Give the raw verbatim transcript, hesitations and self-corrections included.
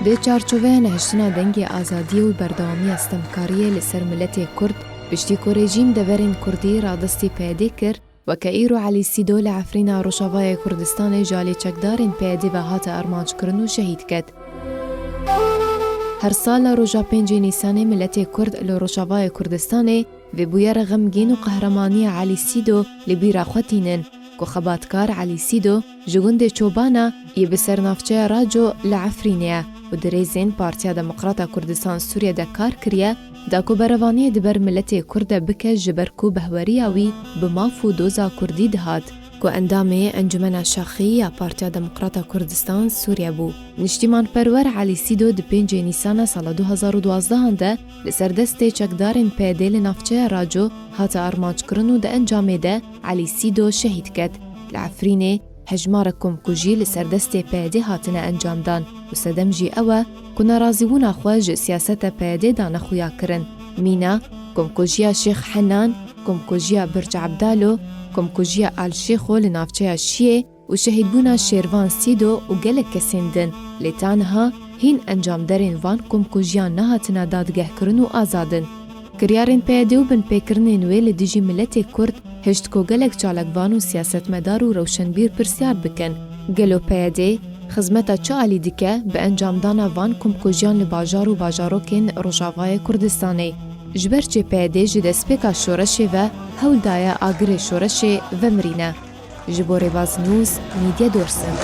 Di çarçoveya nehiştina Dengê Azadiyê û berdewamiya stemkariyê li ser miletê Kurd, piştî ku rejîm deverên Kurdî radestî P Y D'ê kir, weke îro Elî Sîdo li Efrîna Rojavayê Kurdistanê ji alî çekdarên P Y D'ê ve hate armanckirin û şehîd ket. Her sal li roja pêncê Nîsanê miletê Kurd li Rojavayê Kurdistanê vê bûyera xemgîn û qehremaniyê Elî Sîdo li bîra xwe tînin, ku xebatkar Elî Sîdo ji gundê Çobana yê bi ser navçeya Raco li Efrînê ye û di rêzên Partiya Demokrata Kurdistan Sûriyê de kar kiriye, da ku berevaniyê di ber miletê Kurd de bike, ji ber ku behweriya wî bi maf û doza Kurdî dihat. Ku endamê Encumena Şaxî ya Partiya Demokrata Kurdistan Sûriye bû. Niştîmanperwer Elî Sîdo di pêncê Nîsana sala du hezar û duwazdeh de li ser destê çekdarên P Y D'ê li navçeya Raco hate armanckirin û di encamê de Elî Sîdo şehîd ket. Li Efrînê hejmarek komkujî li ser destê P Y D'ê hatine encamdan û sedem jî ew e ku nerazîbûna xwe ji siyaseta P Y D'ê dane xuya kirin. Mîna, komkujiya Şêx Henan, komkujiya Birc Ebdalo, komkujiya Al Şêxo li navçeya Şiyê û şehîdbûna Şêrvan Sîdo û gelek kesên din. Lê ta niha hîn encamderên van komkujiyan nehatine dadgehkirin û azadin. Kiryarên P Y D'ê û binpêkirinên wê li dijî miletê Kurd hişt ku gelek çalakvan û siyasetmedar û rewşenbîr pirsyar bikin. Gelo P Y D'ê xizmeta çi alî dike bi encamdana van komkujiyan li bajar û bajarokên Rojavayê Kurdistanê? Ji ber çi P Y D'ê ji destpêka şoreşê ve hewl daye agirê şoreşê vemirîne? Ji bo Rêbaz News, Mîdye Dorsin.